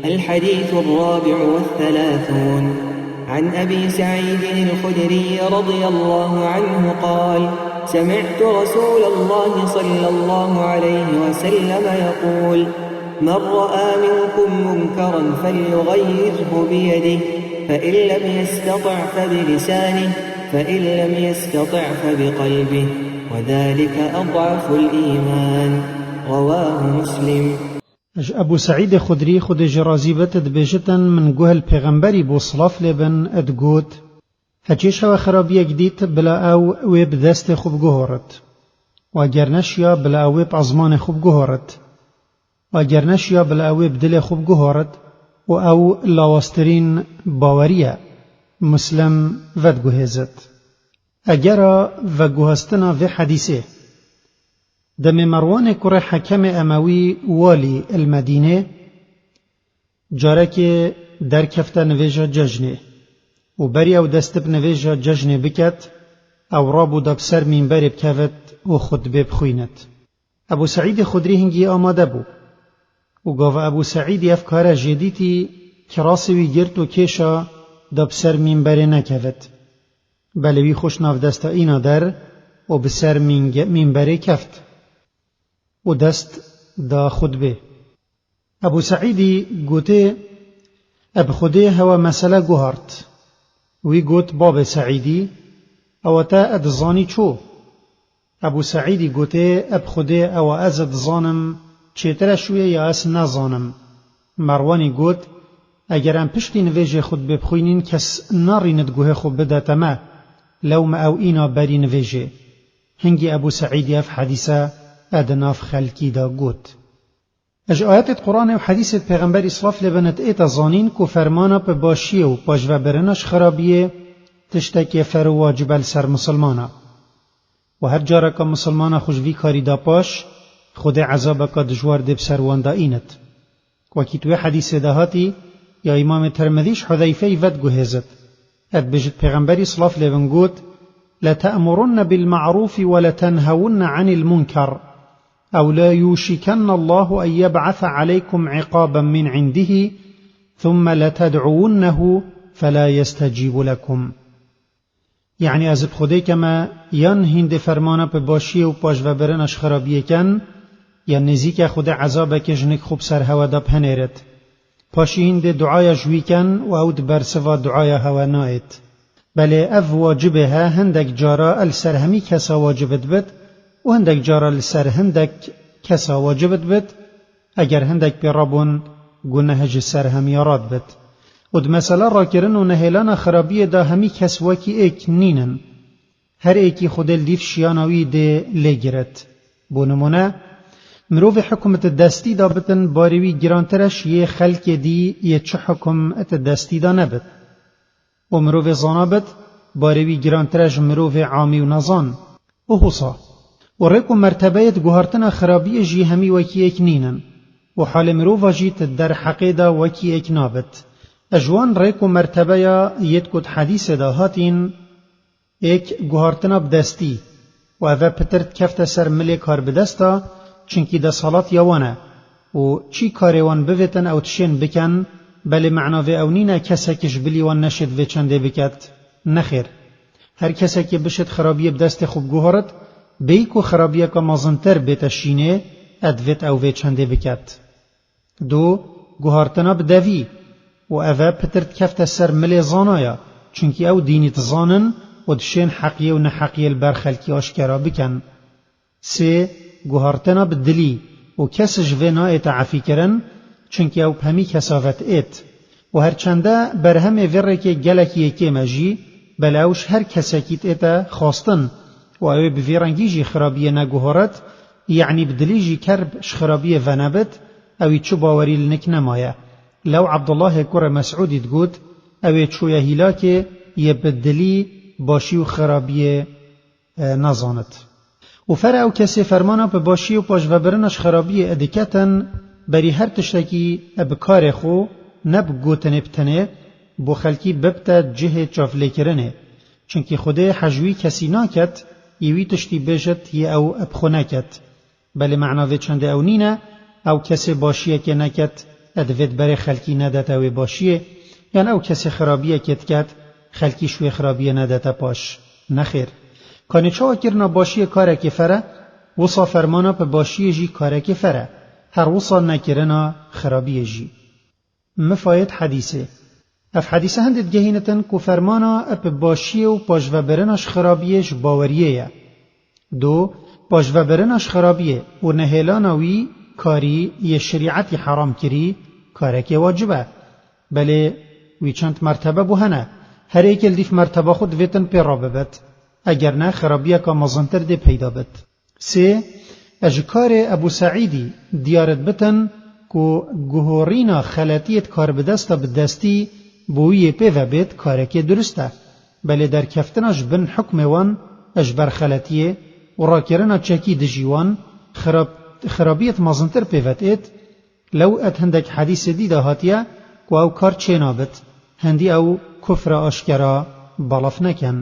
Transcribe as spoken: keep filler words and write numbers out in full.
الحديث الرابع والثلاثون. عن أبي سعيد الخدري رضي الله عنه قال: سمعت رسول الله صلى الله عليه وسلم يقول: من رأى منكم منكرا فليغيره بيده، فإن لم يستطع فبلسانه، فإن لم يستطع فبقلبه، وذلك أضعف الإيمان. رواه مسلم. Ji Ebû Seîdê Xudrî, Xwedê jê razî bit, dibêjitin: Min guh li Pêxemberî bû, silav lê bin, digot: Heçê ji hewe xirabiyek dît, bila ew wê bi destê xwe biguhorit. Û eger neşiya, bila ew wê bi ezmanê xwe biguhorit. Û eger neşiya, bila ew wê bi dilê xwe biguhorit. Û ew lawaztirîn bawerî ye. Muslim vediguhêzit. Egera veguhastina vê hedîsê. Demê Merwanê kurê Hekemê Emewî walî il Medînê, carekê derkefte nivêja cejnê û berî ew dest bi nivêja cejnê biket, ew rabû da bi ser mînberê bikevit û xutbê bixwînit. Ebû Seîdê Xudrî hingî amade bû û gava Ebû Seîdî ev kare jê dîtî, kirasê wî girt û kêşa da bi ser mînberê nekevit. Belê wî xwe ji nav desta îna der û bi ser mînge-, mînberê keft û dest da xutbê. Ebû Seîdî gotê: E bi Xwedê hewe mesele guhart. Wî got: Babê Seîdî, ewa te e dizanî ço? Ebû Seîdî gotê: E bi Xwedê ewa ez e dizanim, çêtir e ji wê ya ez nezanim. Merwanî got: Eger em piştî nivêjê xutbê bixwînîn, kes narînit guhê xwe bidete me, lewma ew îna berî nivêjê. Hingî Ebû Seîdî ev hedîse e di nav xelkî de got. Ji ayetêt Quranê û hedîsêt Pêxemberî, silav lê bin, êta zanîn ku fermana bi başiyê û paşvebirina ji xirabiyê tiştekê ferû wacib e li ser misilmana. Û her careka misilmana xwe ji vî karî da paş, Xwedê ezabeka dijwar dê bi ser wan de înit. Wekî di wê hedîsê de hatî, ya Îmamê Tirmidî ji Hudeyfeyî vediguhêzit. E dibêjit Pêxemberî, silav lê bin, got: لتأمرن بالمعروف ولتنهون عن المنكر، أو ليوشكن الله أن يبعث عليكم عقابا من عنده، ثم لتدعونه فلا يستجيب لكم. Yanî ez bi Xwedê keme, yan hîndê fermana bi başiyê û paşvebirina ji xirabiyê ken, yan nêzîk e Xwedê ezabekê ji nik xwe bi ser hewe de bihenêrit. Paşî hîndê duaya ji wî ken û ew di bersiva duaya hewe nayêt. Belê ev wacibê he, hindek cara li ser hemî kesa wacib dibit û hindek cara li ser hindek kesa wacib dibit, eger hindek pê rabûn, guneh ji ser hemiya radibit. Û di mesela rakirin û nehêlana xirabiyê de hemî kes wekî êk nînin. Her êkî Xwedê li dîv şiyana wî dê lê giret. Bo nimûne, mirovê hukum di destî de bitin, barê wî girantir e ji yê xelkê dî yê çi hukum di destî de nebit. Û mirovê zana bit, barê wî girantir e ji mirovê amî û nezan. Û husa. Û rêk û mertebeyê di guhartina xirabiyê jî hemî wekî yek nînin. Û halê mirova jî di derheqê de wekî yek nabit. Ji wan rêk û mertebeya yêt ku di hedîsê de hatîn, êk guhartina bi destî û eve pitir dikefte ser milê karbidesta, çinkî desalat ya wan e û çî karê wan bivêtin ew dişên bikin, belê mena vê ew nîne kesek ji bilî wan neşêt vê çendê biket. Nexêr. Her kesekê bişêt xirabiyê bi destê xwe biguhorit, bêyî ku xirabiyeke mezintir bête şînê, e divêt ew vê çendê biket. Du, guhartina bi devî û eve pitir dikefte ser milê zanaya, çunkî ew dînî dizanin û dişên heqiyê û neheqiyê li ber xelkî aşkera bikin. Sê, guhartina bi dilî û kes ji vê nayête efîkirin, çunkî ew bi hemî kesa ve diêt. Û her çende berhemê vê rêkê gelek yê kêm e jî, belê ew ji her kesekî diête xwastin û ew ê bi vî rengî jî xirabiyê neguhoret, yanî bi dilî jî kerb ji xirabiyê venebit, ew ê çi bawerî li nik nemaye. Lew Abdullahê kurê Mesûdî digot, ew ê çûye hîlakê yê bi dilî başî û xirabiyê, e, nezanit. Û fere ew kesê fermana bi başiyê û paşvebirina ji xirabiyê diketin, berî her tiştekî bi karê xwe, ne bi gotinê bi tenê, bo xelkî bibte cihê çavlêkirinê. Çunkî Xwedê hej wî kesî naket, yê wî tiştî bêjit yê ew bi xwe neket. Belê mena vê çendê ew nîne, ew kesê başiyekê neket, E divêt berê xelkî nedete wê başiyê, yan ew kesê xirabiyekê diket, xelkî ji wê xirabiyê nedete paş. Nexêr. Kanê çawa kirina başiyê karekê fer e, wisa fermana bi başiyê jî karekê fer e. Her wisa nekirina xirabiyê jî. Mifayet hedîsê. Ev hedîse hindê digehînitin ku fermana bi başiyê û paşvebirina ji xirabiyê ji baweriyê ye. Do, paşvebirina ji xirabiyê û nehêlana wî karî yê şerîetî heram kirî, karekê wacib e. Belê wî çend mertebe bû hene. Her êkê li dîf merteba xwe divêtin pê re bibit. Eger ne, xirabiyeka mezintir dê peyda bit. Sê, ez ji karê Ebû Seîdî diyar dibitin ku guhorîna xeletiyê di karbidesta bi destî bo wî yê pê ve bêt karekê durust e. Belê derkeftina ji bin hukmê wan ji ber xeletiyê û rakirina çekî dijî wan xirab-, xirabiyêt mezintir pê ve têt. Lew et hindek hedîsê dî de hatiye ku ew kar çênabit, hindî ew kufra aşkera balaf nekin.